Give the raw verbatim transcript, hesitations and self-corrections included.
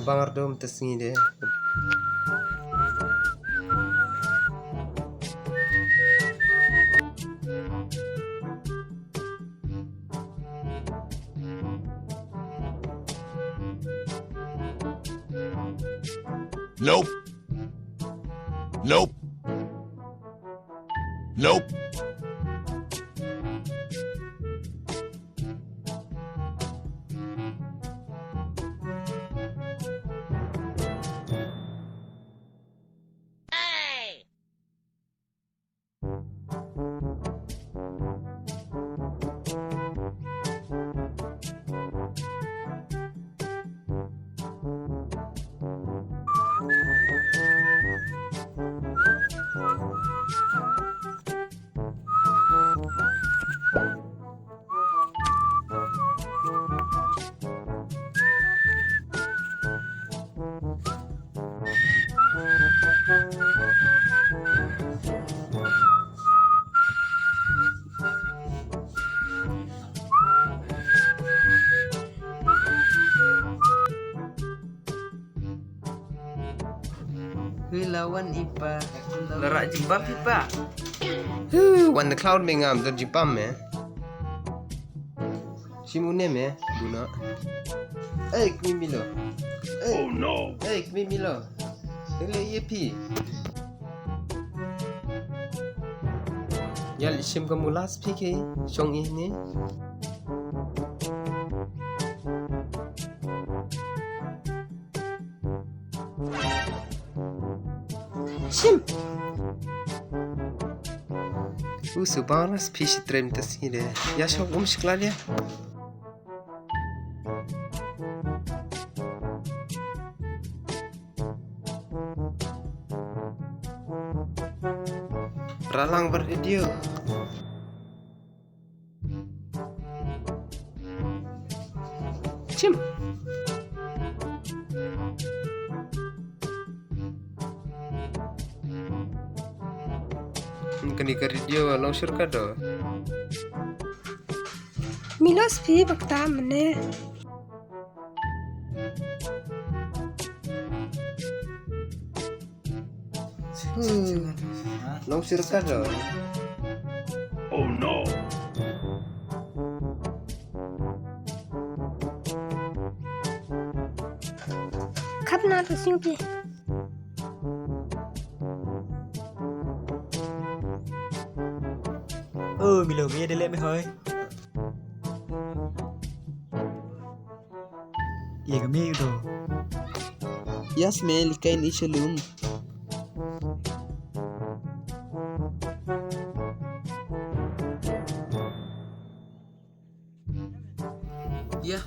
Bang ardom ta sngi de. Nope. Nope. Nope. Hei, la wan i pa. La rah jingbam i pa. Huh, wan the cloud me ngam don jingbam me. Shim une me, buna. Ei, kmi milo. Ei. Oh no. Ei, kmi milo. Ei, le ye phi. Ïa leh shim ka mulas phi ke, shong ïa ne. Shim. U subar spi shi trem ta sngi de. Ïa shok um shikla de. Ralang ber video. Chim. Kani ka radio long shortcut do. Milos phi bakta mane. Hmm. Long shortcut do. Oh no. Khap na to sing pi. Oh, milo me de le me hoi. Ye ka mi do. Yes, me likain i shalom. Ya.